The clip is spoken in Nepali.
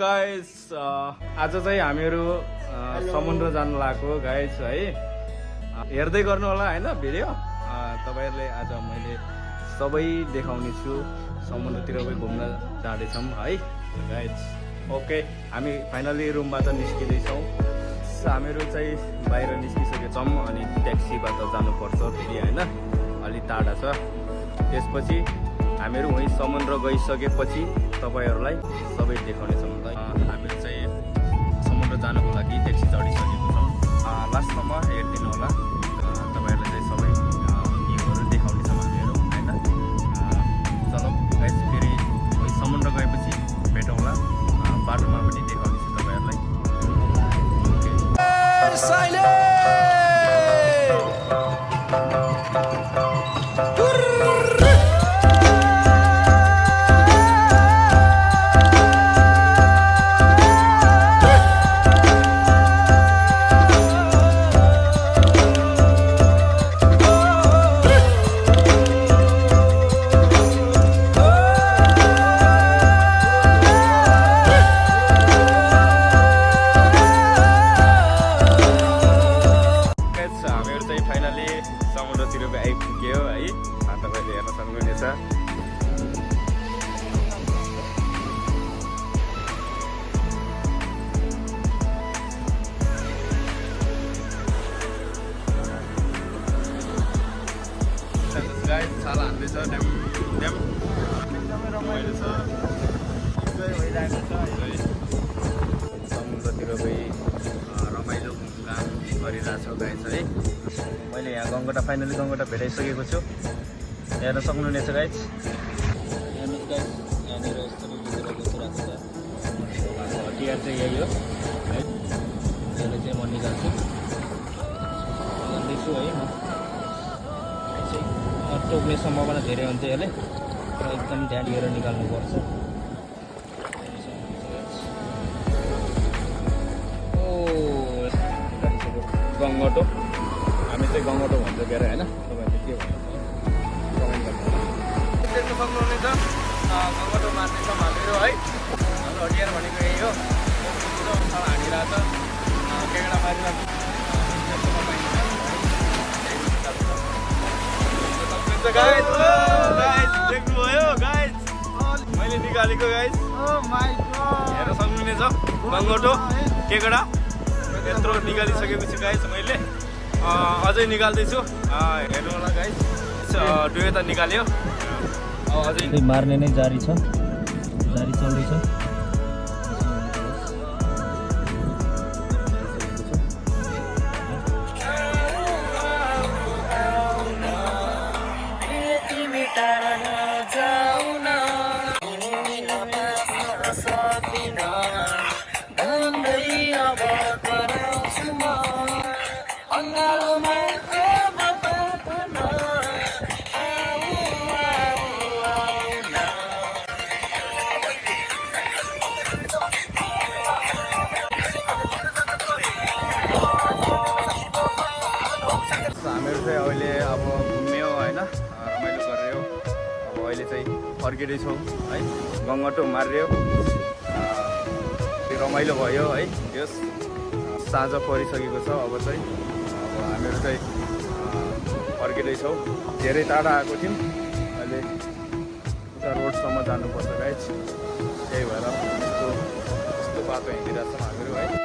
गाइस आज चाहिँ हामीहरू समुद्र जान लागेको गाइस है हेर्दै गर्नु होला हैन भिडियो तपाईहरुले आज मैले सबै देखाउने छु समुद्रतिर पनि घुम्न जाँदैछौँ है गाइस ओके हामी फाइनली रुमबाट निस्किदै छौँ हामीहरू चाहिँ बाहिर निस्किसकेछौँ अनि ट्याक्सीबाट जानुपर्छ फेरि हैन अलि टाढा छ त्यसपछि हामीहरू वही समुद्र गइसकेपछि तपाईहरुलाई सबै देखाउने छौँ हामीहरू चाहिँ समुद्र जानको लागि ट्याक्सी चढिसकेको छौँ लास्टसम्म हेर्दिनु होला तपाईहरुलाई चाहिँ सबै भ्यूहरु देखाउने छौँ हामीहरू हैन चलो गाइस फेरि वही समुद्र गएपछि भेटौँला बाटोमा पनि देखाउने छु तपाईहरुलाई समुद्रतिर आइपुग्यो है तपाईले हेर्न सक्नुहुनेछ गाइस छाला हान्दैछ ड्याम एकदमै रमाइलो छ इन्जोय भइरहेको छ समुद्रतिर गई रमाइलो काम गरिरहेछ गाइस है मैले यहाँ गङ्गटा फाइनली गङ्गटा भेटाइसकेको छु हेर्न सक्नुहुनेछ गाइस हेर्नुहोस् गाइस यहाँनिर यस्तो भित्र बसिरहेको छ हतियार चाहिँ यही हो है यसलाई चाहिँ म निकाल्छु जान्दैछु है म चाहिँ टोक्ने सम्भावना धेरै हुन्छ यसले एकदम ध्यान दिएर निकाल्नुपर्छ ओ गङ्गटो हामी चाहिँ गङ्गटो भन्छ के अरे होइन तपाईँहरूले के भन्नुहुन्छ कमेन्ट गर्नु देख्न सक्नुहुनेछ गङ्गटो मार्दैछौँ हामीहरू है हाम्रो हतियार भनेको यही हो हानिरहेछ केकडा मारिरहेको देख्नुभयो गाइस मैले निकालेको गाइस हेर्न सक्नुहुनेछ गङ्गटो केकडा यत्रो निकालिसकेको छु गाइस मैले अझै निकाल्दैछु हेर्नु होला गाइस दुवै त निकाल्यो अझै मार्ने नै जारी छ जारी चल्दैछ हामीहरू चाहिँ अहिले अब घुम्यो होइन रमाइलो गर्यो अब अहिले चाहिँ फर्किँदैछौँ है गङ्गटो मार्यो रमाइलो भयो है यस साँझ परिसकेको छ अब चाहिँ अब हामीहरू चाहिँ फर्किँदैछौँ धेरै टाढा आएको थियौँ अहिले उता रोडसम्म जानुपर्छ गाइस त्यही भएर यस्तो बाटो हिँडिरहेको छौँ हामीहरू है